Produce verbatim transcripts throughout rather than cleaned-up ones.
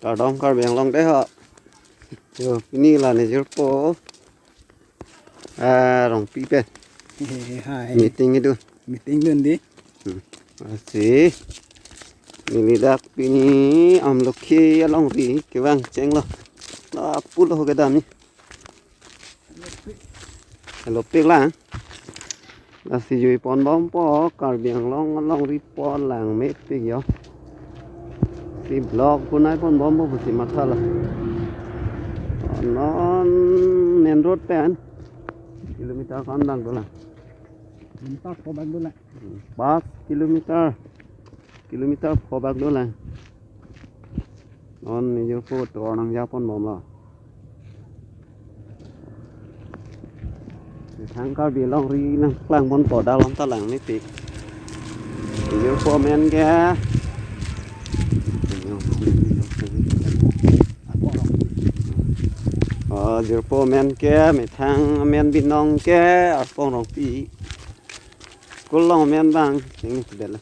Kardom Karbi Anglong dei ho. Yo, pini la nejirpo. Ah, Rongpi pen. He, hai. Meeting idu. Meeting dun dei. Hmm. Lasi. Neli dak pini Amlokhi alongri kevang chenglo. La pulo kedam ni. Helopik lang. Lasi jui ponbompo, Karbi Anglong alongri po lang mepik yo. Si vlog punai ponbompo pusi mathalo. Non main road pen kilometer ko-an lang dolang. Kilometer pho bak dolang. Pas kilometer. Kilometer pho bak dolang. Non nejirpo tovar nangja ponbomlo. Methang Karbi alongri nangklang ponpo, dalom ta lang mepik. Nejirpo amen ke. Oh, jirpo amen ke, methang amen binong ke, Arpong Rongpi. School along amen bang, tingni tibel.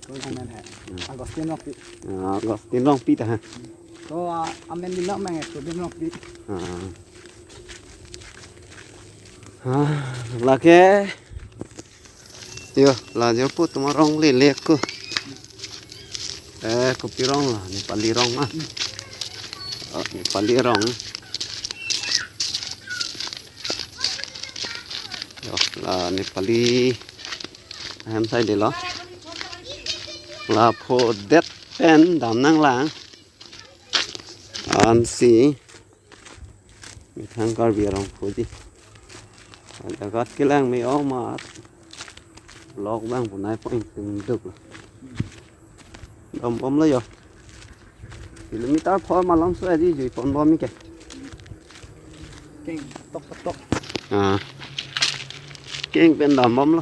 School along amen he. Hmm. Augustine Rongpi. Ah, Augustine Rongpi ta ha. To, ah, amen binong mang he, to binong pi. Ah. Ah, lake. Yo, la jirpo atum arong lele ko. Eh, kopi rong la, Nepali rong ma. Oh, Nepali rong. Yo, la Nepali ahem side lo. La phodet pen dam nanglang. Ansi methang Karbi arong phoji. Jagat kelang me-o amat. Vlog bang punai pon tung duk. Dambomlo yo. Kilometer pho malom so aji jui ponbom ke. Keng tok tok. Ah. Keng pen dambomlo.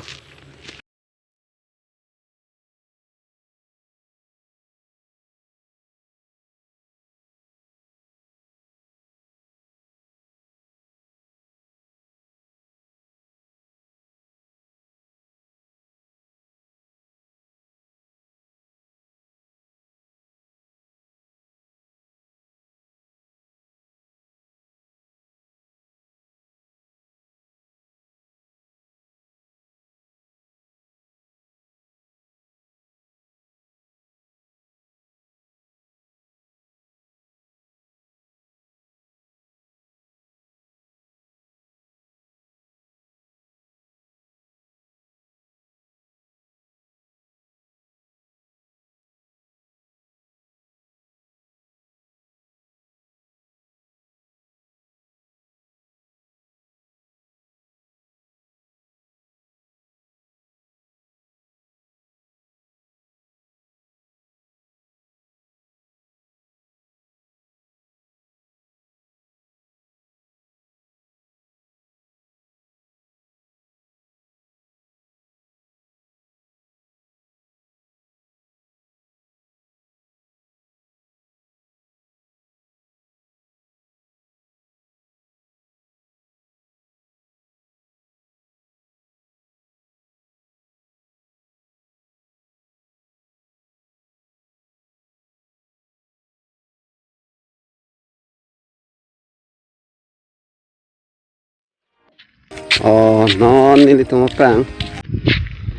Oh, non nelitum aphrang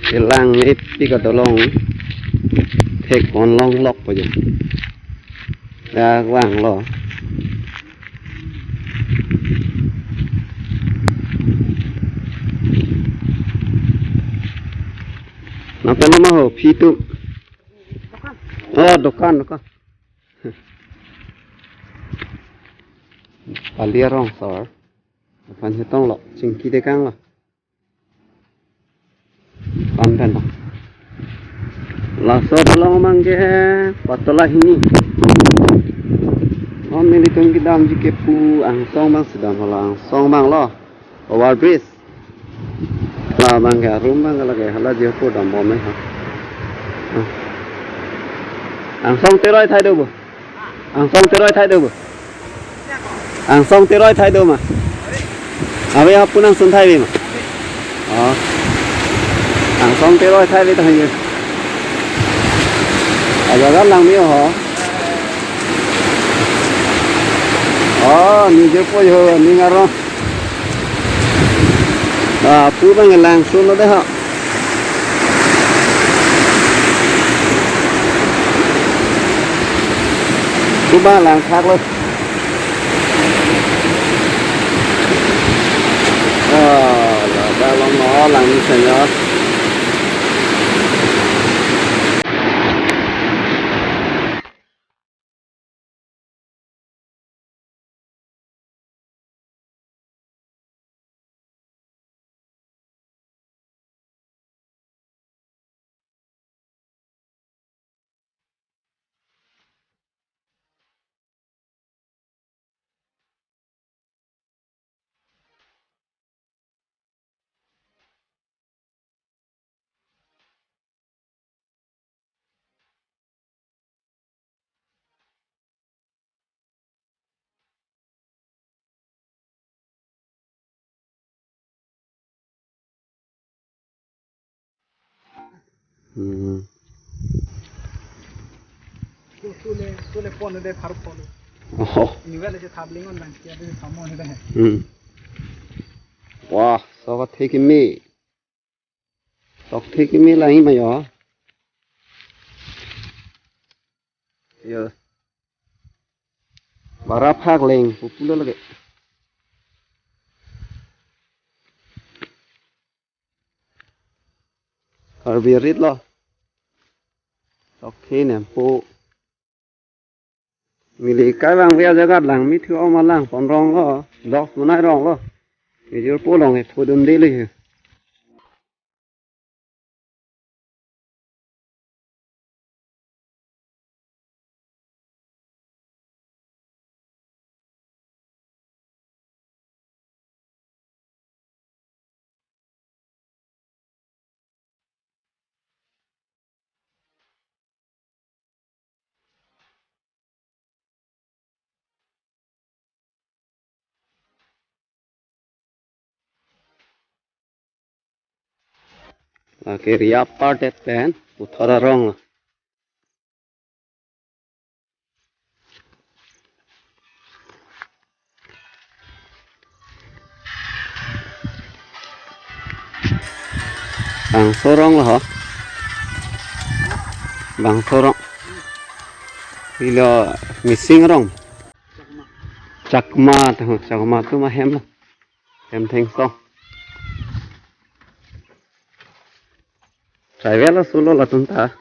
kelang mepik adolong thek-on longlok po jo. Ya, vanglo. Nang pen ma ho, phi tu. Oh, dokan, dokan. Nepali arong sor. Aphan chetonglo, chingki dekanglo. Pan pen lo. Laso dolong abang ke patala hini. Non nelitum kedamji ke pu angsong abang si dam, hala angsong abang lo. Over bridge. La abang ke arum abang ke lake hala jirpo dambom he ha. Ah. Angsong teroi thai do bo. Angsong teroi thai do bo. Angsong teroi thai do ma. Ave apun angsong thai ve ma. Oh. Angsong teroi thai ve ta hanya. Ajaga lang me-o ho. Ni je po yo, ni ngaro. Ah, pu bang lang sun lo de ha. Pu bang lang thak lo. Ah, la da long lo, lang ni sen yo. Hmm. Tu, tu le, tu le pon de phar pon. Oh. Ni wele je tabling on lang kia de samo he de. Hmm. Wah, so va thek me. Tok thek me lang ma yo. Yo. Bara phak leng pu pulo lage. Karbi arit lo. Tok the nem pu. Neli kai bang via jagat lang mi thu oma lang pon rong lo, vlog monai rong lo. Video po long e phodun de le. Lake ria pardet pen puthot arong. Bangso arong lo ho. Bangso arong. Ilo Mising arong. Chakma, tahu Chakma atum ahem lo. Hem thengsong. Tribal aso lo latum ta.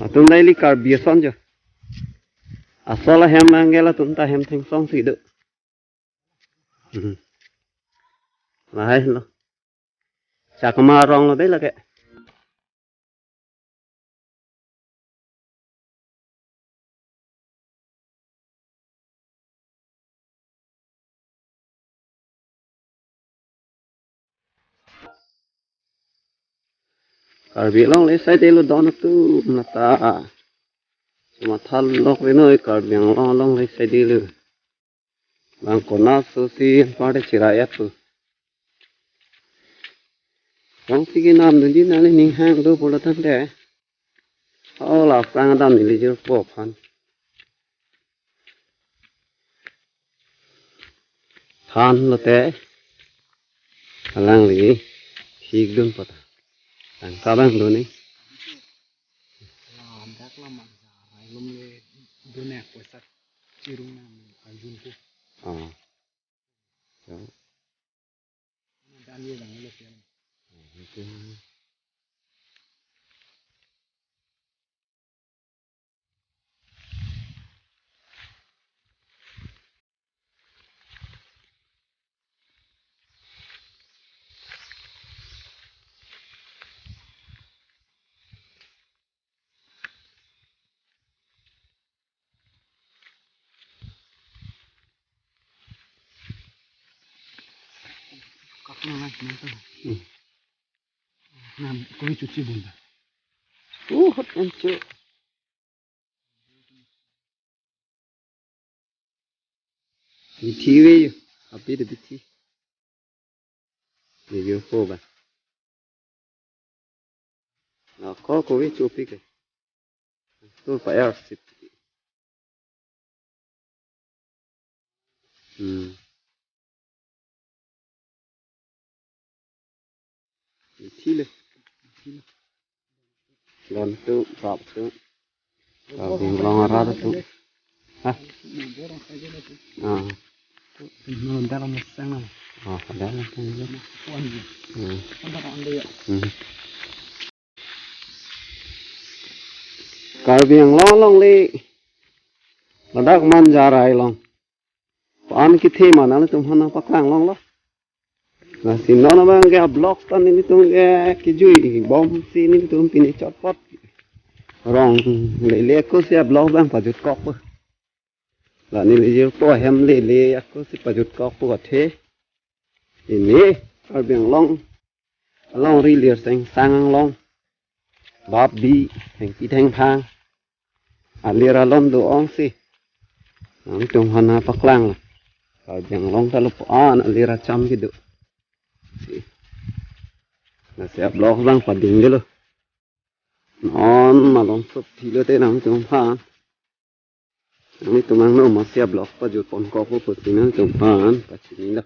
Latum daily Karbi ason jo. Asol ahem angel latum ta hem thengsong si do. Hmm. Lahai lo. Chakma arong lo dei lake. Karbi Anglong le side lo don atum nata. Matha lok ri noi Karbi Anglong along le side lo. Bang kona so si parte chira ya tu. Bang si ke nam dunji nangli ning hang do pulo tangte. Oh, la prang adam neli jor po aphan. Than lote. Alangli thik dun pata. Tangka bang dun ni. Dak lama rai lum le dun ya poisa chirung na arjun ko. Ah. Ya. Dan ye bang le sian. Kapna nai nang ta. Hmm. Nam koi chuchi bunda. Uh, hot ancho. Bithi ve yo. Api de bithi. Ye yo ko ba. Na ko ko ve chupi ke. Tu pa ya sip. Hmm. Ithile. Lon tu, rap tu. Karbi Anglong arat tu. Hah? Ah. Nonda lo mesang na. Ah, ada lah tu. Hmm. Hmm. Karbi Anglong along le ladak Manjarai along pan kethe ma nanglitum aphan nangpaklang longlo. Lasi non abang ke a-vlog ta nelitum ke kejui bom si nelitum pini chotpot rong lele ako si a-vlog abang pajutkokpo. La neli jirpo ahem lele ako si pajutkokpo athe. Pini Karbi Anglong alongri Lirseng Sang Anglong, Bap Bi, Thengpi Thengphang alir alon do-ong si nangtum aphan nangpaklang lo. Karbi Anglong ta lapu-an alir acham kedo. Si. Lasi a-vlog abang padingdelo. Non malom sop thilo te nangtum aphan. Nangtum angno masi a-vlog pajutponkokpo pusi nangtum aphan pachinilo.